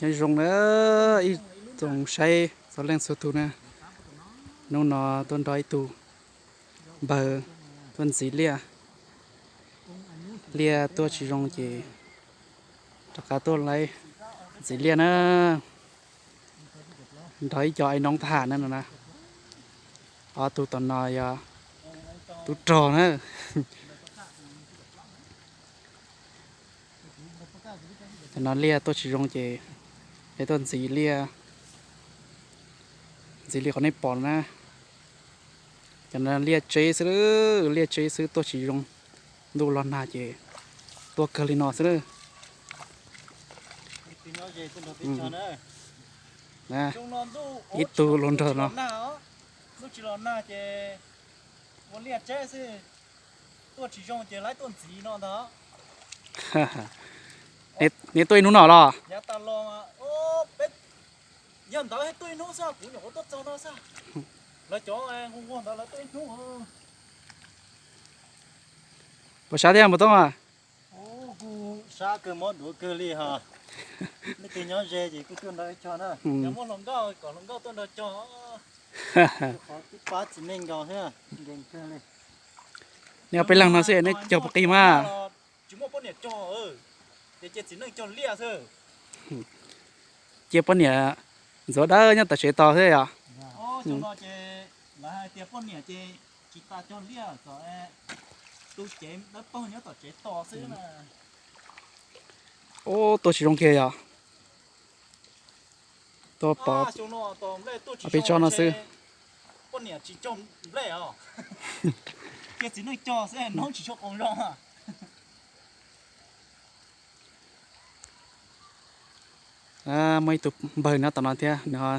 Nyob zoo na ib tsoom saib txhua leej txhua tus na, hnub no tuaj nrog ib tug npawg tuaj ntxiv liaj. Liaj tuaj tsis zoo ces rov qab tuaj laib ntxiv liaj na, nrog ib co ais noob thab ham na no na. Ob tug tom no yog tub rog na. Tam no liaj tuaj tsis zoo ces peb tuaj ntxiv liaj, ntxiv liaj qhov nej pom na. Cov no liaj tseb xwb, liaj tseb xwb tuaj tsis zoo. Ntuj los nag ces tuaj kawg li no xwb. Ib tug luag nrog no. Neb tuaj ib hnub no los? Yog ntawd tuaj ib hnub xwb, kuv nyuam qhuav tuaj txog no xwb. Lawv cov nquag ntawd lawv tuaj ib hnub. Puas sab thiab npawg Tooj a? Sab kawg, mob duav kawg li hos. Leej twg nyob ze ces kuj tuaj nrog cog na. Yog muaj hluas nkauj kom hluas nkauj tuaj nrog cog. Qhov twb pab txiv neej nkaus thiab, nkees kawg li. Nej ob peb leeg no xwb nej cog puas qis mas? Tsis muaj poj niam cog, ces cia txiv neej cog liaj xwb. Cia poj niam ntxuav dawb nyob tom tsev tos xwb yom. Cov no ces lawv hais tias poj niam ces tsis tas cog liaj, kom tus cev dawb paug nyob tom tsev tos xwb na. Ub, tuaj tsis zoo kiag yom. Tuaj pom peb tsob no xwb. Poj niam tsis cog nplej os. Cia txiv neej cog xwb, noob tsis tshua qoos zoo. Muaj ib tug npawg nyob tom no thiab, nws ho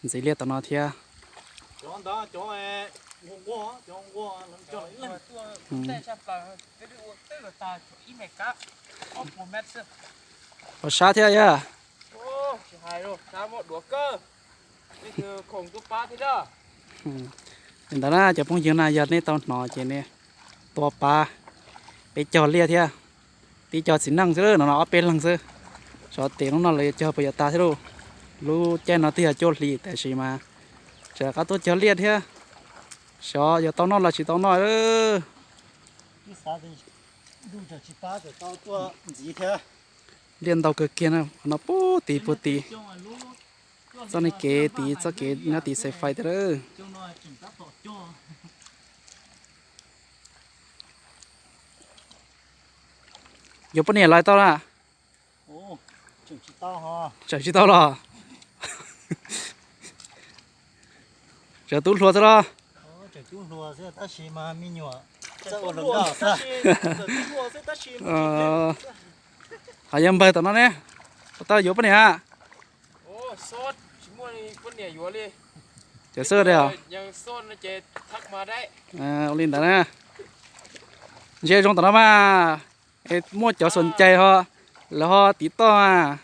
ntxiv liaj tom no thiab. Puas sab thiab yog? Li ntawd na cov phooj ywg na, yog nej tau hnov ces nej tuaj pab peb cog liaj thiab. Tib co txiv neej xwb no, no ob peb leeg xwb. Xyov tes hnub no lawv yuav cog puas yuav tas thiab lauj. Lub caij no twb yog cuaj hlis tab sis mas tseem rov qab tuaj cog liaj thiab. Xyov yuav tau noj los tsis tau noj. Liaj ntau kawg kiag na, no puag tid puag tid. Txoj niag kev tid, txoj kev nyob tid xais fais tiag lawm. Yuav poj niam los tau na? Tseem tsis tau los? Tseem tub hluas xwb los? Ho yog npawg tom no ne, puas tau yuav poj niam? Tsis muaj poj niam yuav li. Cov xwb tiag. Ua li ntawd na. Ntsia zoo tom no mas, muaj cov xom cai ho, lawv ho tiv toj mas.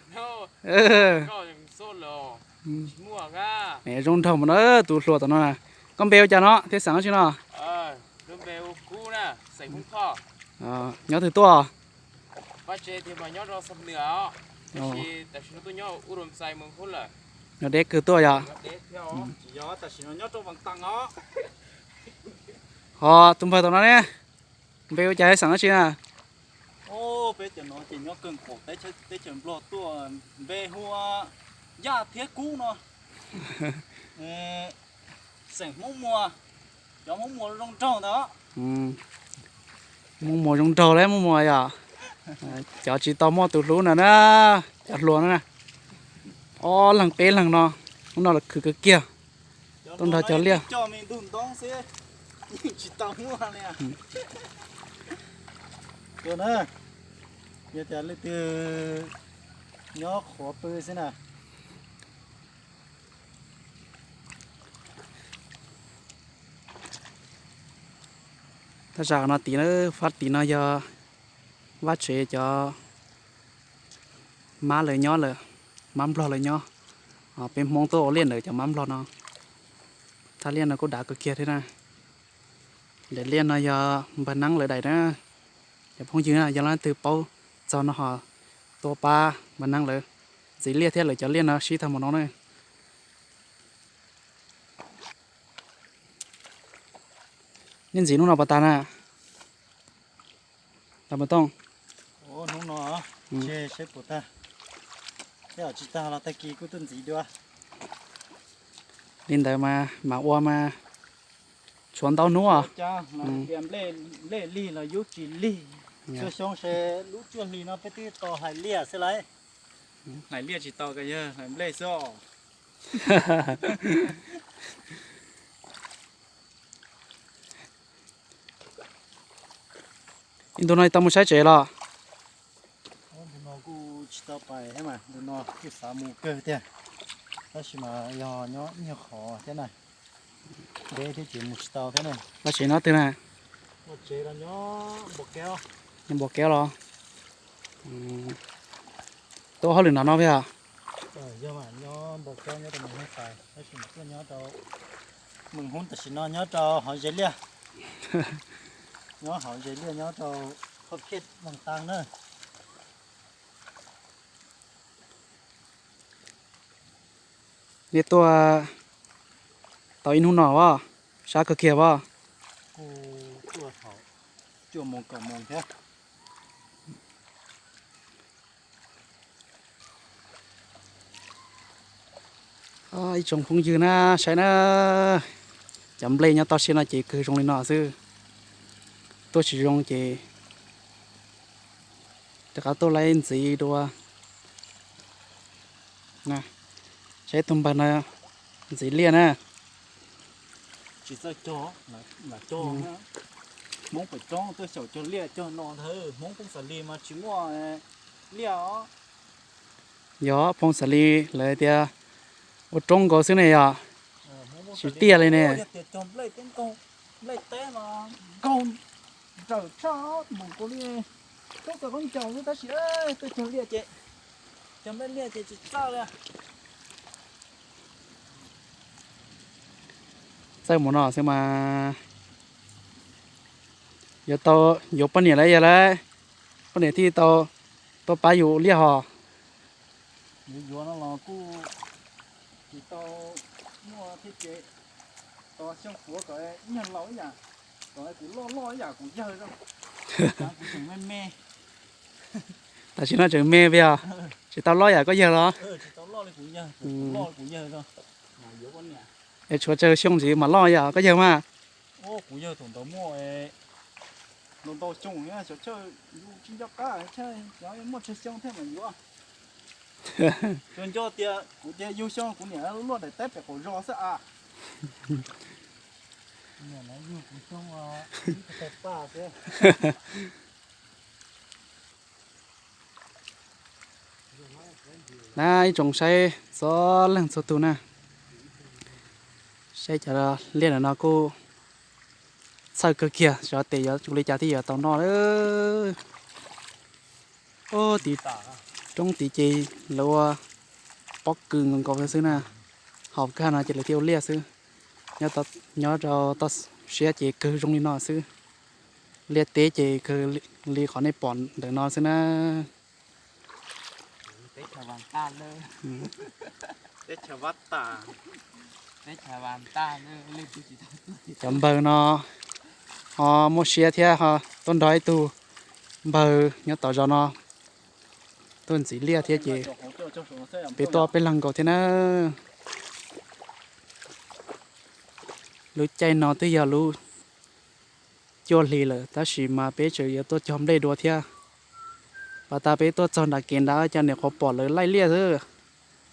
Zoo nraug mas na, tus hluas tom no. Koj npe ua cas no thiab xeem dab tsi no? Nyob twg tuaj? Nyob deb kawg tuaj yom. Ho tus npawg tom no ne, npe ua cas thiab xeem dab tsi na? Peb cov no ces nyob kawg nkaus teb chaws Nplog tuaj, npe hu ua Yaj thiab Kub no. Xeem Hmoob Muas, cov Hmoob Muas zoo nraug ntag. Hmoob Muas zoo nraug lawm, Hmoob Muas yom. Cov tsis tau muaj tus hlub na na, cov hluas na. Ob leeg peb leeg no, hnub no los khwv kawg kiag, tuaj nrog cog liaj. Yog tias leej twg nyob qhuav pw xwb na. Thaj tsam no tid na, fab tid no yog vaj tsev cov mab lawv nyob lawm, mab Nplog lawv nyob. Peb Hmoob tuaj ua liaj ntawm cov mab Nplog no. Thaj liaj no kuj dav kawg kiag thiab na. Daim liaj no yog npawg Neeb lawv daim na. Cov phooj ywg na, yog leej twg paub txog no ho tuaj pab npawg Neeb lawv ntxiv liaj thiab lawv cov liaj no sib tag mus no na. Nej ntxiv hnub no puas tag na? Tag mus tooj. Hnub no, saib puas tag. Tej zaum tsis tag los tag kis kuj tuaj ntxiv dua. Li ntawd mas mam ua mas tshuav ntau hnub os. Tias nplej lig los yub tsis lig. Xyoo xyoo se lub cuaj hli no peb twb tau hlais liaj xwb lauj. Hlais liaj tsis tau, yog hlais nplej xwb os. Ib ntu no tau mus saib tsev los? Ntu no kuj tsis tau pais thiab mas, ntu no kuj xav mus kawg tiag, tab sis mas yog nyob ib nyuag qhov thiab na, deb thiab ces mus tsis tau thiab na. Ua tsev no twg na? Ua tsev los nyob Npos Kev. Nyob Npos Kev los? Tuaj hauj lwm nram no thiab? Yog mas, nyob Npos Kev nyob rau Mees Hoob Fais, tab sis mas tuaj nyob rau Mees Hoob tam sim no nyob rau hauv ze liaj. Nyob hauv ze liaj nyob rau Khoj Phiaj Moos Taas na. Nej tuaj tau ib hnub no as, sab kawg kiag as? Kuj tuaj thaum cuaj moos kaum moos thiab. Ib tsoom phooj ywg na, saib na, cov nplej nyob toj siab no ces kawg zoo li no xwb. Tuaj tsis zoo ces rov qab tuaj laib ntxiv dua. Saib tus npawg no ntxiv liaj na. Tsis txawj cog, lam cog. Hmoob pem roob tuaj xyaum cog liaj cog no ntag, Hmoob Phooj Xas Lis mas tsis muaj liaj os. Yog Phooj Xas Lis lawv tias ua roob nkaus xwb ne yog? Tsis tiaj li ne. Yog tias cog nplej teb nkaug, nplej teb mas nkaug nrawm tshaj mus nkaus li roob txawv qoob ncaus xwb, tab sis tuaj cog liaj ces, cog nplej liaj ces tsis txawj li. Txawj mus no xwb mas. Yuav tau yuav poj niam lawm yog lawm, poj niam thiaj tau tuaj pab yus liaj hos. Yuav yuav no los kuj tsis tau muaj thiab ces, tos Xyooj Fuav kom ib nyuag laus ib yam, kom kuv loj loj ib yam kuv yawg zoo. Kuv tseem me me. Tam sim no tseem me thiab, tsis tau loj yam koj yawg los? Tsis tau loj li kuv yawg, kuv loj li kuv yawg zoo. Es tshuav tsawg xyoo ntxiv mam loj yam koj yawg mas. Kuv yawg thaum ntawd muaj ntau ntau xyoo, xyov tsawg, yus tsis nco qab, muaj tsawg xyoo thiab mas yuav. Tsuas nco tias kuv tias yug xyoo kuv niam luaj daim teb pem qaum zos xwb as. Yug kuv xyoo ib tag paj thiab. Na ib tsoom saib txhua leej txhua tus na, saib cov liaj ntawm no kuj txhawj kawg kiag, xyov tes yuav ua li cas thiaj yuav tau noj lawm. Ub, roob tid ces lawv ua pob kws nkaus nkaus xwb na, haus kag no ces lawv thiaj ua liaj xwb. Nyob rau toj siab ces kawg zoo li no xwb. Liaj teb ces kawg li qhov nej pom ntawm no xwb na. Cov npawg no ho muaj siab thiab ho tuaj nrog ib tug npawg nyob tom zos no tuaj ntxiv liaj thiab ces peb tuaj peb leeg nkaus thiab na. Lub caij no twb yog lub cuaj hli lawm tab sis mas peb tseem yuav tuaj cog nplej dua thiab. Pas tas peb tuaj txog nram kev nrad cas niam qhuav pom lawv laij liaj xwb.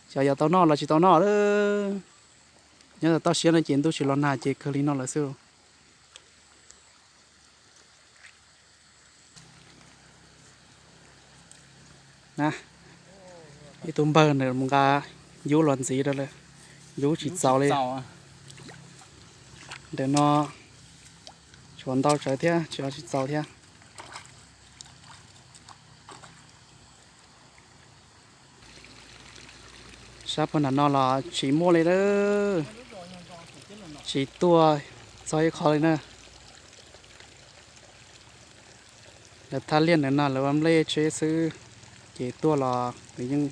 Xyov yuav tau noj los tsis tau noj lawm. Nyob toj siab no ces ntuj tsis los nag ces kawg li no lawm xwb. Na, ib tug npawg ntawd mus nqa yub los ntxiv rau lawm, yub tsis txaus li. Ntawm no tshuav ntau tsawv thiab tsis txaus thiab. Sab puag nram no los tsis muaj li lawm, tsis tuaj txog ib qho li na. Lawv thaj liaj ntawm no lawv ua nplej tsheb xwb, ces tuaj los nws yeej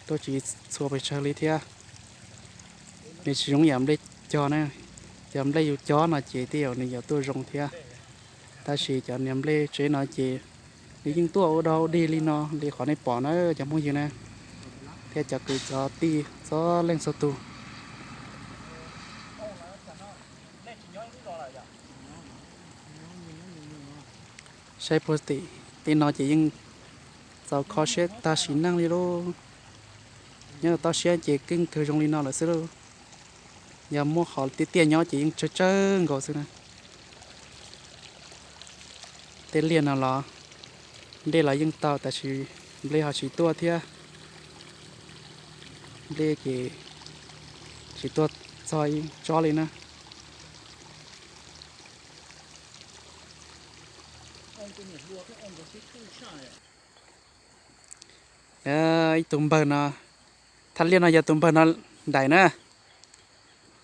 tuaj tsis txhua pes tsawg li thiab. Nws tsis zoo yam nplej cog na, cov nplej yus cog no ces tej zaum nws yuav tuaj zoo thiab, tab sis cov niag nplej tsev no ces nws yeej tuaj ua dog ua dig li no li qhov nej pom na cov phooj ywg na, thiab cov kwv cov tij txhua leej txhua tus. Saib puag tim tej no ces yeej txaus kho siab tag sim neej li lauj. Nyob toj siab ces keej kawg zoo li no lawm xwb lauj. Yog muab qhov tiaj tiaj nyob ces yeej tsawg tsawg nkaus xwb na. Tej liaj no los nplej los yeej tau tab sis nplej ho tsis tuaj thiab. Nplej ces tsis tuaj txog tsob li na. Ib tug npawg no, thaj liaj no yog tus npawg no ntais na,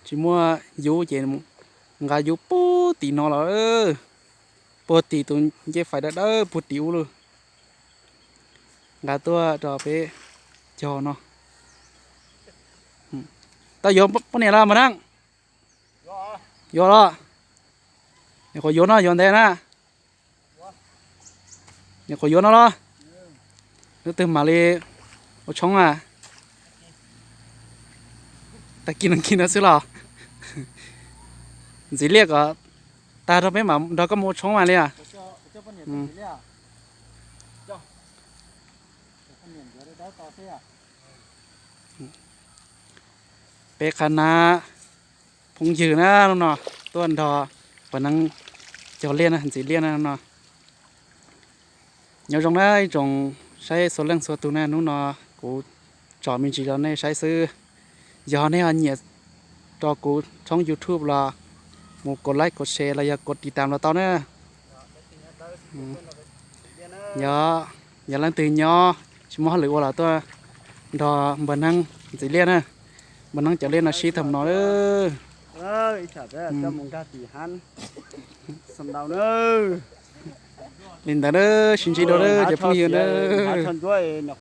tsis muaj yub ces nqa yub puag tim no los, puag tim tus ncej fais dawb dawb puag tim ub lauj. Nqa tuaj rau peb cog no. Tau yuav poj niam los mas na? Yuav los? Nyuam qhuav yuav no yuav ntev na. Nyuam qhuav yuav no los? Hnub twg mam li ua tshoob a? Tag kis no kis no xwb los? Ntxiv liaj kom tag rau peb mam nrog koj mus ua tshoob mas li a. Peb qhab nab phooj ywg na, hnub no tuaj nrog Npawg Neeb cog liaj na, ntxiv liaj na no. Nyob zoo na ib tsoom saib txhua leej txhua tus na, hnub no kuv tsom me ntsis rau nej saib xwb. Yog nej ho nyiam rau kuv tshoob YouTube los mus kov like kov share los yog kov tiv tam los tau na. Yog, yog leej twg nyob tsis muaj hauj lwm ua los tuaj nrog Npawg Neeb ntxiv liaj na. Npawg Neeb cov liaj no sib tag mus no. Li ntawd na, sib ntsib dua na cov phooj ywg na.